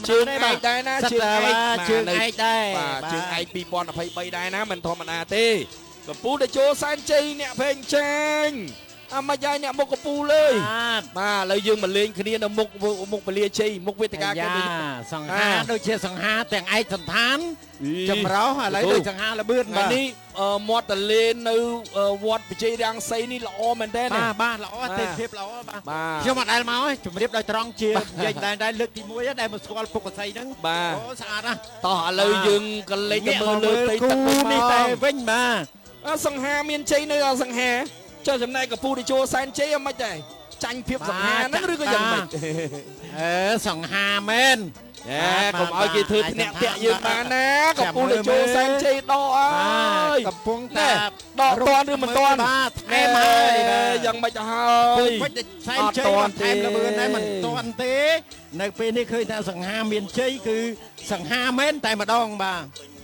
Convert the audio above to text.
ជើងឯកដែរណា ជើងឯក ជើងឯកដែរ បាទ ជើងឯក2023ដែរណា មិនធម្មតាទេ។ កំពូលតេជោសែនជ័យ អ្នកភេងចាញអាមិនយាយអ្នកមុខកពូលអើយ បាទ ឥឡូវយើងមកលេងគ្នានៅមុខមុខពលាជ័យ មុខវេទិកាគេ សង្ហាដូចជាសង្ហាទាំងឯកសន្តានចម្រោះ ឥឡូវដូចសង្ហាលបឿន បាទ នេះមាត់តលេនៅវត្តបជ័យរាំងសីនេះល្អមែនតើ បាទ បាទ ល្អ ទេសភាពល្អ បាទ ខ្ញុំអត់ដែលមក ជំរាបដោយត្រង់ជានិយាយតែដែលលើកទី1ដែលមកស្គាល់ពុកសីហ្នឹង អូ ស្អាតណាស់។ តោះ ឥឡូវយើងក៏លេចទៅមើលលើផ្ទៃទឹកនេះតែវិញ បាទ សង្ហាមានជ័យនៅសង្ហា ចុះចំណែកកពូតេជោសែនជ័យ មិនដែរចាញ់ភាពសង្ហាហ្នឹង ឬក៏យ៉ាងម៉េច? អេសង្ហាមែន អែ កុំឲ្យគេធ្វើធ្នាក់តាក់យើងបានណា កំពូលតេជោសែនជ័យដកអើយ កំពុងតែដកតាន់ឬមិនតាន់? បាទ ថែមហើយ យ៉ាងម៉េចហើយ មិនសែនជ័យថែមលបឿនដែរ មិនតាន់ទេ។ នៅពេលនេះឃើញថាសង្ហាមានជ័យ គឺសង្ហាមែនតែម្ដង បាទ។